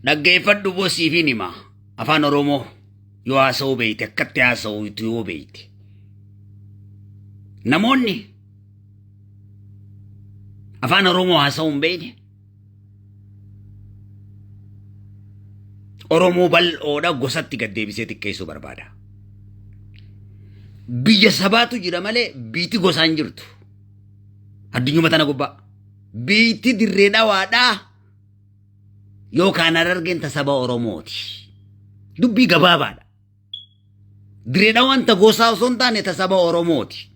Dhaggeeffadhu bosiifiin hima. Afaan Oromoo yoo haasa'uu beeyte akkatti haasa'u yoo beeyte. Namoonni afaan Oromoo haasa'uu hin beekne Oromoo bal'oodha gosatti gad deebisee xiqqeessuu barbaada. Biyya sabaatu jira malee biiti gosaan jirtu. Addunyuma tana gubbaa. Biitti dirree dhawaadhaa yookaan Harargeen ta saba Oromooti. Dubbii gabaabaadha. Dirree dhawaan ta gosaa osoo hin taane ta saba Oromooti.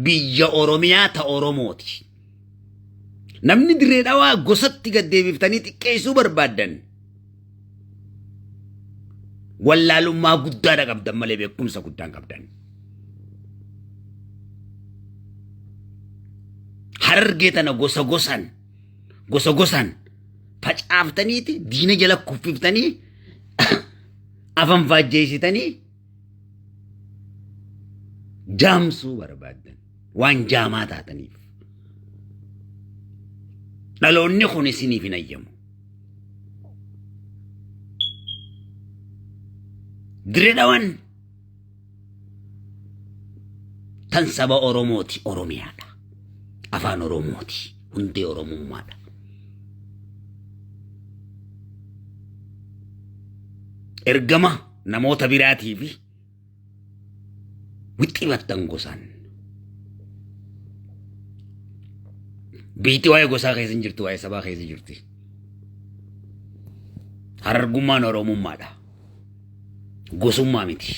Biyya Oromiyaa ta Oromooti. Namni dirree dhawaa gosatti gad deebiftanii xiqqeessuu barbaaddan wallaalummaa guddaadha qabdan malee beekumsa guddaan qabdan. Harargee tana gosa gosaan gosa gosaan facaaftaniiti diina jala kuffiftanii afan faajjeessitanii jaamsuu barbaaddan waan jaamaa taataniif. Dhaloonni kun isiniif hin ayyamu. Dirree dhawan tan saba Oromooti Oromiyaadha. Afaan Oromooti hundee Oromummaadha. Ergama namoota biraatii fi wixxifattan gosaan. Biitti waa'ee gosaa keessa hin jirtu, waa'ee sabaa keessa jirti. Harargummaan Oromummaadha. Gosummaa miti.